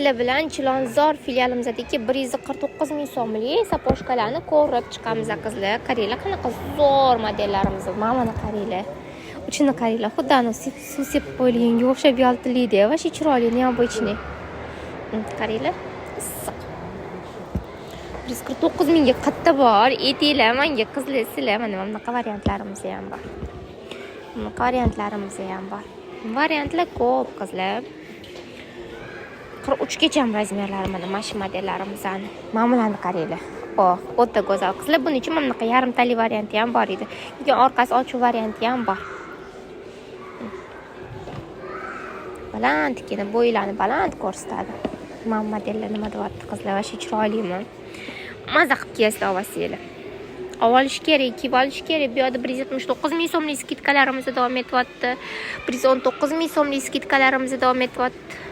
Sizlar bilan Chilonzor filialimizdagi 149 ming so'mlik сапожка larni ko'rib chiqamiz, qizlar. Qaranglar, qanaqa zo'r modellarimiz. Mana buni qaranglar. Uchini qaranglar, xuddi anavi suv sepib qo'yilganga o'xshab yaltillaydi. Вообще chiroyli, необычный. Qaranglar, issiq. 149 mingga qayerda bor? Aytinglar manga, qizlar, sizlar. Mana bunaqa variantlarimiz ham bor. Bunaqa variantlarimiz ham bor. Variantlar ko'p, qizlar. 43 gacha размер lari mana shu modellarimizni. Mana bularni qaranglar. Oh, o'ta go'zal, qizlar. Buning uchun mana bunaqa yarimtali varianti ham bor edi. Lekin orqasi ochiq varianti ham bor. Balandgina, bo'ylarni baland ko'rsatadi. Mana bu modellar nima deyapti, qizlar? Вообще chiroylimi? Maza qilib kiyasizlar olsanglar. Olish kerak, kiyib olish kerak. Bu yoqda 179 ming so'mlik скидка larimiz davom etyapti. 119 ming so'mlik скидка larimiz davom etyapti.